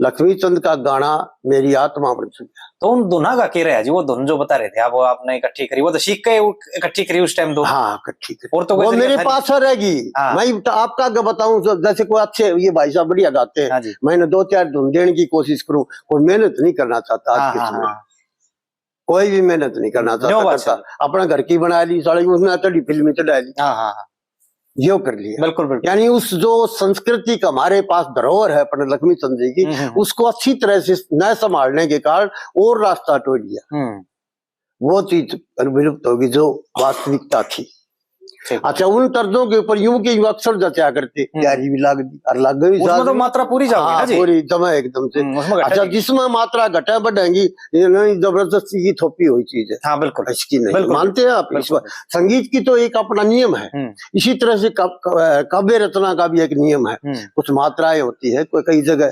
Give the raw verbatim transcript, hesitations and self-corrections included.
लक्ष्मी चंद का गाना मेरी आत्मा बन चुका। तो उन धुना का के रहा जी, वो धुन जो बता रहे थे आप, वो आपने इकट्ठी करी, वो तो सीख के वो इकट्ठी करी उस टाइम तो? हाँ, इकट्ठी करी। और तो कोई वो जरिया मेरे था नहीं? पास रहेगी। हाँ। मैं तो आपका आगे बताऊं, जो जैसे कोई अच्छे, ये भाई साहब बढ़िया गाते हैं, हाँ जी। मैंने दो चार धुन देने की कोशिश करूं, कोई मेहनत नहीं करना चाहता आज हाँ, के हाँ, समय। हाँ। कोई भी मेहनत नहीं करना जो चाहता, बात करता। अपना घर की बना ली साली, उसने चढ़ी फिल्मी चढ़ा ली, हाँ, हाँ, हाँ। यो कर लिया। बिल्कुल, बिल्कुल। यानी उस जो संस्कृति का हमारे पास धरोहर है अपने लक्ष्मी चंद जी की, हम्म, हम्म, हम्म। उसको अच्छी तरह से न संभालने के कारण और रास्ता टोल लिया। हम्म। वो चीज विलुप्त होगी जो वास्तविकता थी। ठीक। अच्छा, उन तर्जों के ऊपर यूं के यूं अक्षर जचा करते, हम्म। प्यारी भी लाग दी और लाग गई उसमें साथ तो में। मात्रा पूरी जाओगी हाँ, ना जी। पूरी जमा एकदम से। हम्म, उसमें घटा अच्छा, नहीं। जिसमें मात्रा घटा बढ़ेगी, ये नहीं, जबरदस्ती की थोपी हुई चीज है। हाँ, बिल्कुल। इसकी नहीं बिल्कुल, मानते हैं आप? इस बिल्कुल। बात, संगीत की तो एक अपना नियम है। हम्म। इसी तरह से कब-, क-, अ, काव्य रचना का भी एक नियम है। हम्म। कुछ मात्राएं होती है, कोई कई जगह